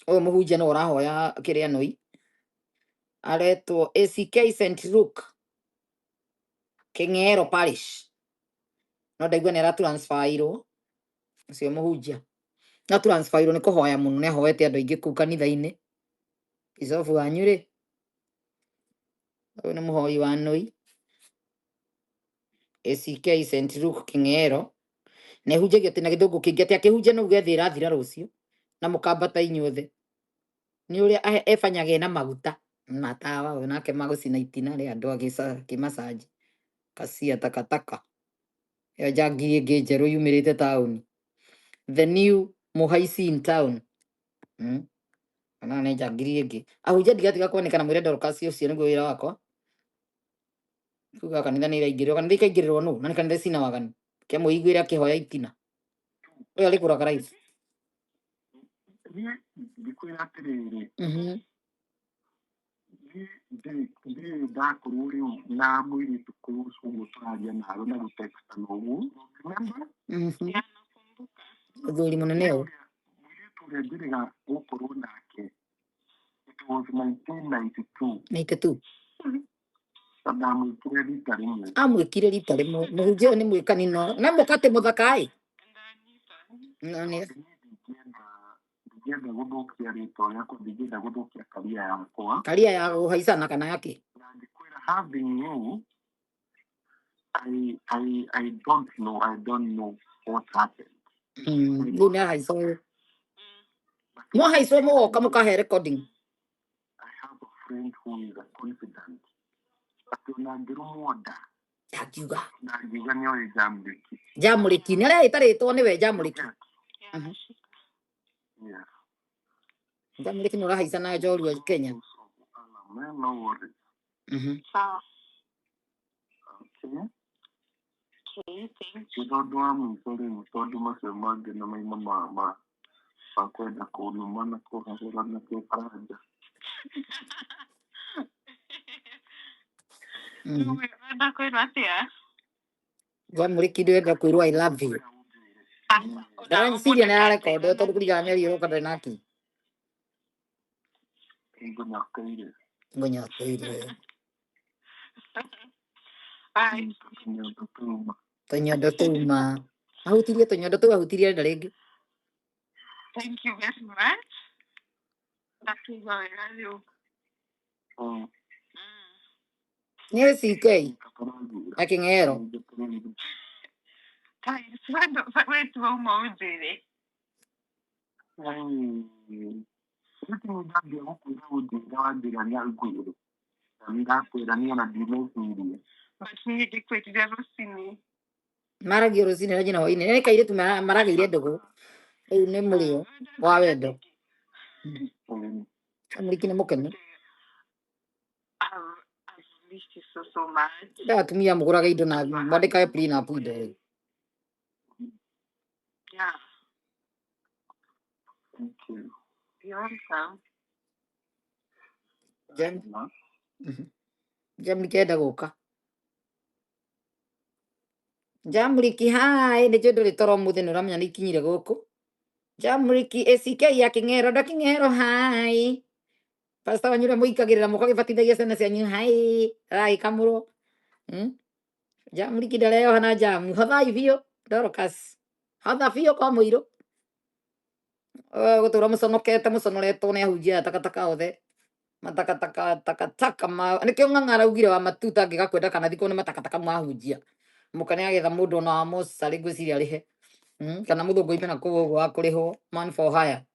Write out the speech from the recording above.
Ũyũ mũhunjia nĩwe ũrahoya kĩrĩa nũi. Aretwo ACK St Luke Kĩng'ero Parish. No ndaigua nĩ aratransferirwo ũcio mũhunjia. Na transferirwo nĩ kũhoya mũno, nĩ ahoete andũ aingĩ kũu kanitha-inĩ. Bicobu wanyu rĩ, ũyũ nĩ mũhoi wa nũi. ACK St Luke Kĩng'ero. Na ĩhunjagia atĩ na gĩthũngũ kĩingĩ atĩ akĩhunjia no uge thĩ ĩrathira rũciũ na mũkambata inyuothe. Nĩ ũrĩa ebanyaga ena maguta matawa ũyũ nake magũcina itina rĩa andũ akĩmacanji kacia takataka. Ĩyo njangiri ĩngĩ njerũ yumĩrĩte taũni. The new mũhaici in town. Ona nĩ njangiri ĩngĩ. Ahunjia ndigatiga kwanĩka na mwĩre Dorcas ũcio nĩguo wĩra wakwa. Kuga kanitha nĩ iraingĩrĩrwo, kanitha ikaingĩrĩrwo nũ? Na nĩ kanitha cina waganu. Kĩamũiguĩre akĩhoya itina. Ũyũ arĩ kũraga live. Niĩ ngĩkwĩra atĩrĩrĩ, niĩ ndirĩ ndakorwo rĩu na mũirĩtu kũu ũguo tũraria nawe na gũtextana ũguo. Remember? Mũthuri mũnene ũyũ. Mũirĩtu ũrĩa njĩrĩga gũkorwo nake, it was 1992. 92. Na ndamwĩkire rita rĩmwe. Amwĩkire rita rĩmwe. Mũhunjia ũyũ nĩ mwĩkani no. Na mũkate mũthaka ĩ. No nĩ. Niĩ ndingĩenda gũthũkia rĩtwa rĩakwa, ndingĩenda gũthũkia career yakwa. Career ya gũhaicana kana yake? Na ngĩkwĩra having you, I don't know, I don't know what happened. Rĩu nĩ ahaicwo ũyũ. Mwahaicwo mũgoka mũkahe recording. I have a friend who is a confidant. Atĩ ona ngĩrũmwo nda, Ndangiuga. na ngiuga nĩ oĩ njamũrĩki. Njamũrĩki. Nĩ arĩa ĩtarĩtwo nĩwe njamũrĩki. Yes. Njamũrĩki nĩ ũrahaica na njorua Kenya. No worries. Okay. Nĩ tondũ wa mũico rĩu, tondũ macio mangĩ na maima ma kwenda kũnuma na kũhahũra na kũbaranja. Wenda kwĩrwo atĩa? Njamũrĩki ndĩrenda kwĩrwo I love you. Ndĩreciria nĩ ararekondo tondũ kũringana na mĩario ĩroka ndarĩ nake. Ngũnyoteire. Ngũnyoteire. Ai, Tũnyondo tuma. Tũnyondo tuma. Ahutirie tũnyondo tũu ahutirie arenda rĩngĩ. Thank you very much. Ndakĩigua wega rĩu. Nĩ CK na Kĩng'ero. Kai, wait wauma ũnjĩre. Rĩu ndambia gũkwĩra ũnjĩre wanjĩra nĩ ngwĩre. Na nĩ ndakwĩra niĩ ona ndineciria. But niĩ ngĩkwĩrire rũcinĩ. Maragio rũcinĩ na nginya hwainĩ. Nĩ kairĩtu maragĩire ndũgũ. Rĩu nĩ mũrĩo wa wendo. Mũriki nĩ mũkenu. I've missed you so, so much. Nda atumia mũgũraga indo na mwandĩkage prenup indo rĩu. Yeah, Thank you. you're welcome. Jam. Jamriki enda gũka. Jamriki hi, nĩ njũĩ ndũrĩ toro ũmũthĩ nĩ ũramenya nĩ ikinyire gũkũ. Jamriki ACK ya Kĩng'ero nda Kĩng'ero hi. Pastor wanyu ũrĩa mũikagĩrĩra mũkagĩbatithagia ciana cianyu hi, aragĩkamũrwo. Jamriki ndareyoha na jamu. Hothai biũ Dorcas. Hotha biũ kwa mũirũ. Gũtũra mũconokete mũconoretwo nĩ ahunjia aya takataka othe. Matakataka takataka ma nĩkĩo ng'ang'a araugire wa matuta angĩgakwenda kana thikwo nĩ matakataka mahunjia. Mũka nĩ agetha mũndũ ona wa mocarĩ ngwĩciria arĩhe. Kana mũthũngũ oime na kũu ũguo wa kũrĩhwo man for hire.